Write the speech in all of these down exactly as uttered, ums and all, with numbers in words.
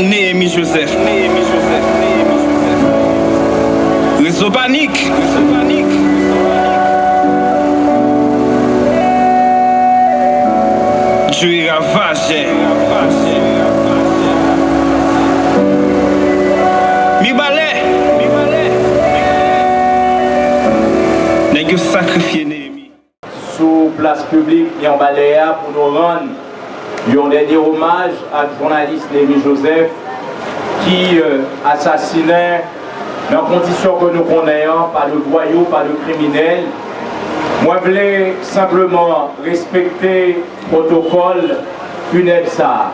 Néhémie Joseph. Néhémie Joseph. Néhémie Joseph. Rezo panik. Rezo panik. Djouy ravajè. Mibalè. Nèg yo sakrifye Néhémie. Sou plas piblik Mibalè a pou nou rann yon dènye omaj ak jounalis Néhémie Joseph ki, euh, asasinen nan kondisyon ke nou konnen an, pa de vwayou, pa de kriminèl. Mwen vle senpleman respekte pwotokòl finèb sa a.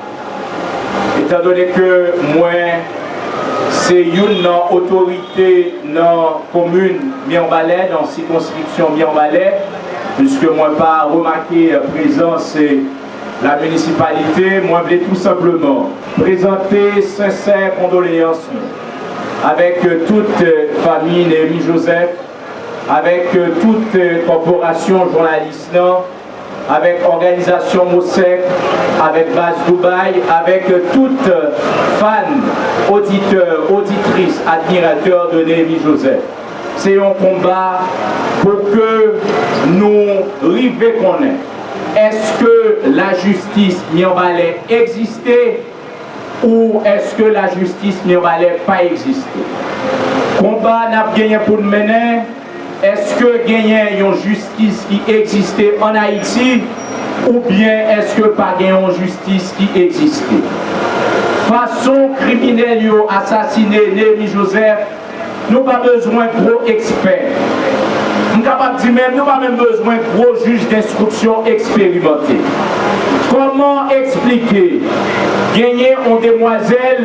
Etandone ke mwen se youn nan otorite nan komin Mibalè, nan sikonskripsyon Mibalè, piske mwen pa remake prezans la minisipalite, mwen vle tou senpleman prezante sensè kondoleyans nou avèk tout fanmi Néhémie Joseph, avèk tout kòporasyon jounalis lan, avèk òganizasyon MOSEC, avèk baz Dubaï, avèk tout fan, oditè, oditris, admiratè de Néhémie Joseph. Se yon konba pou ke nou rive konnen èske lajistis Mibalè egziste ou èske lajistis Mibalè pa egziste. Konba n ap genyen pou n mennen, èske genyen yon jistis ki egziste ann Ayiti oubyen èske pa gen yon jistis ki egziste? Fason kriminèl yo asasinen Néhémie Joseph, nou pa bezwen gwo ekspè. M kapab di menm, nou pa menm bezwen gwo jij denstriksyon eksperimante. Kòman eksplike genyen yon demwazèl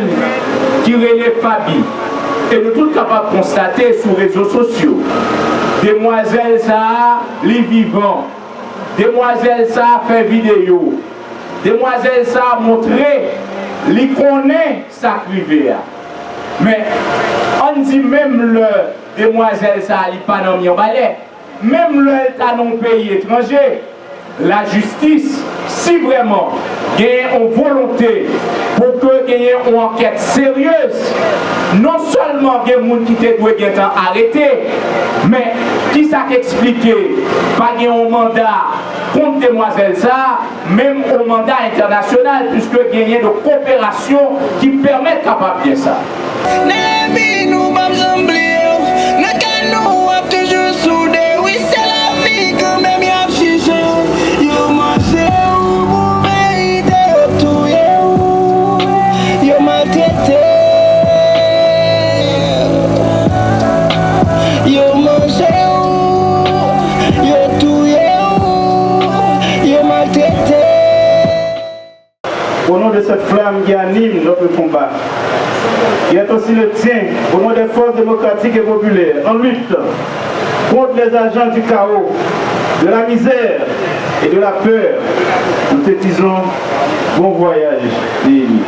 ki rele Faby? E nou tout kapab konstate sou rezo sosyo, demwazèl sa a, li vivan. Demwazèl sa a fè videyo. Demwazèl sa a montre li konnen sa k rive a. Men, ann di menm lè demwazèl sa a li pa nan Mibalè, menm lè l ta nan yon peyi etranje, lajistis, si vrèman genyen yon volonte pou ke genyen yon ankèt seryez, non sèlman gen moun ki te dwe gentan arete, men kisa k eksplike pa gen yon manda kont demwazèl sa a, menm yon manda entènasyonal, piske genyen de koperasyon ki pèmèt kapab gen sa. Nan lavi nou p ap janm bliye w, nan kè nou w ap toujou soude. Wi, se lavi kanmenm y ap jije. Yo manje w pou verite, yo touye w, yo maltrete w. Yo manje w, yo touye w, yo maltrete w. Au nom de cette flamme qui anime notre combat, qui est aussi le tien, au nom des forces démocratiques et populaires en lutte contre les agents du chaos, de la misère et de la peur, nous te disons bon voyage, Néhémie.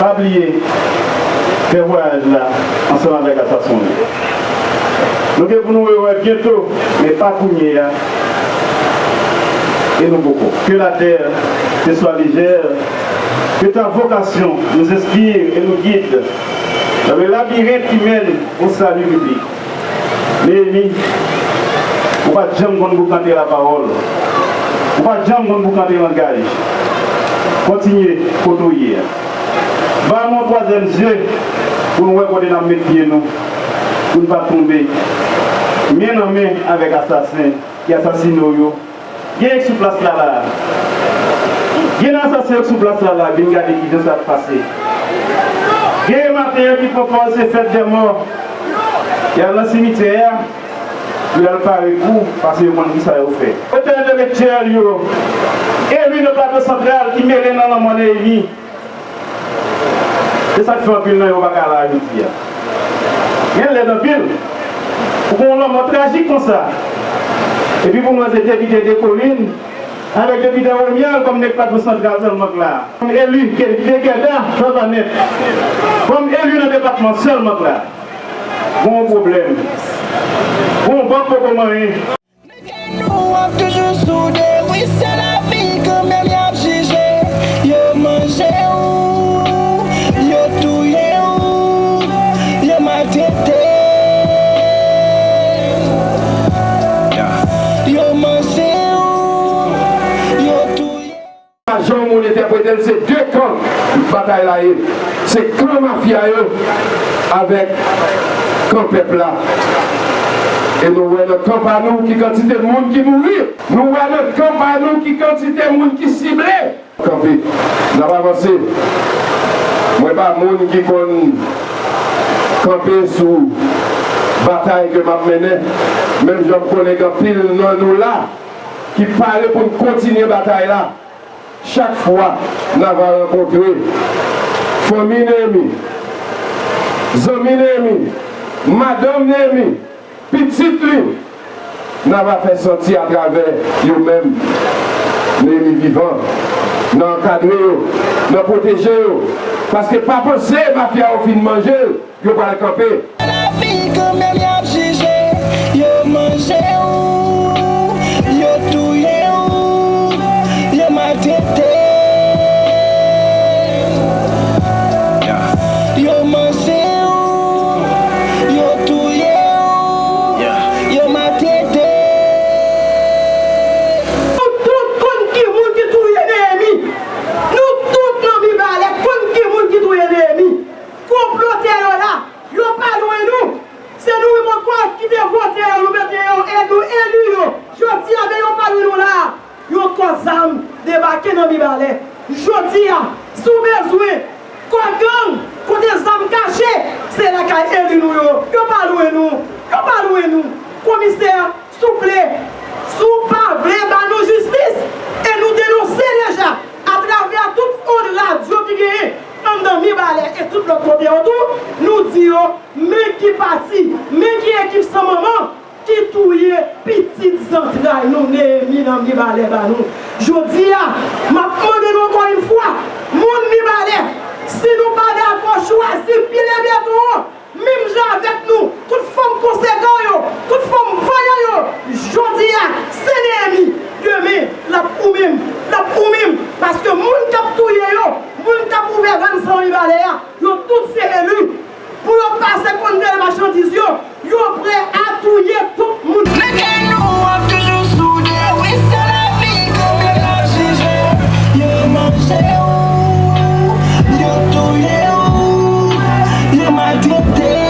Pa bliye fè vwayaj la ansanm avèk asasen yo. Nou gen pou nou rewè byento, men pa kounye a, e nou poko. Que la terre te soit légère, que ta vocation nous inspire et nous guide dans le labyrinthe qui mène au salut public. Néhémie, ou pa t janm konn boukante lapawòl. Ou pa t janm konn boukante langaj. Kontinye kote w ye a. Ba nou yon twazyèm zye pou n wè kote n ap met pye nou, pou n pa tonbe men nan men avèk asasen ki asasine w yo. Gen yo k sou plas la la a. Gen nan asasen yo k sou plas la la a, vin gade kijan sa ap pase. Gen yo maten an ki pran pòz se fèt dè mò. Y al nan simityè a, y al pare kou, paske yo konn kisa yo fè. Otorite entèlektyèl yo, eli nan Plato Santral ki mele nan lanmò Néhémie. Se sa k fè anpil nan yo pa ka la jodi a. Gen lèd anpil pou gen yon lanmò trajik konsa. Epi pou nou wè se depite Descollines avèk depite Romuald kòm nèg Plato Santral sèlman k la. Kòm eli ke depite Guelda Savanèt. Kòm eli nan depatman sèlman k la. Gon yon pwoblèm. Gon yon bank poko manyen. Nan kè nou w ap toujou soude. Wi, se lavi kanmenm y ap jije. Yo man Jan moun entèprete l, se de kan batay la ye. Se kan mafya yo avèk kan pèp la. E nou wè nan kan pa nou ki kantite moun ki mouri. Nou wè nan kan pa nou ki kantite moun ki sible. Kanpe. N ap avanse. Mwen pa moun ki konn kanpe sou batay ke m ap mennen. Menm jan m konnen gen anpil nan nou la ki pare pou n kontinye batay la. Chak fwa n ava rankontre fanmi Neyemi, zanmi Neyemi, madanm Neyemi, pitit li, n ava fè santi atravè yo menm Neyemi vivan, nan ankadre yo, nan pwoteje yo. Paske pa panse mafya yo fin manje l, yo pral kanpe. Lavi kanmenm y ap jije, yo manje w, yo touye w, yo maltrete w. Yo manje w, yo touye w, yo maltrete w. Nou tout konn ki moun ki touye Neyemi. Nou tout nan Mibalè konn ki moun ki touye Neyemi. Konplotè yo la, yo pa lwen nou. Se nou menm ankò ki te vote yo, nou mete yo, e nou eli yo. Jodi a, men yo pa lwen nou la. Yon kò zam debake nan Mibalè. Jodi a, si w bezwen kò gang, kote zam kache, se lakay eli nou yo. Yo pa lwen nou. Yo pa lwen nou. Komisè, souple, si w pa vle ba nou jistis, e nou denonse deja atravè tout ond radyo ki genyen anndan Mibalè e tout lòt kote yo tou, nou di yo, men ki pati, men ki ekip san manman ki touye pitit zantray nou, Neyemi nan Mibalè ba nou. Jodi a, m ap mande nou ankò yon fwa, moun Mibalè, si nou pa dakò, chwazi pile beton an, menm jan avèk nou, tout fanm konsekan yo, tout fanm vanyan yo, jodi a, se Neyemi, demen, l ap ou menm, l ap ou menm, paske moun k ap touye yo, moun k ap ouvè vàn san Mibalè a, yo tout se eli. Pou yo pase kontwole machandiz yo, yo prè a touye tout moun. Men kè nou ap toujou soude, wi, se lavi kanmenm y ap jije. Yo manje w, yo touye w, yo maltrete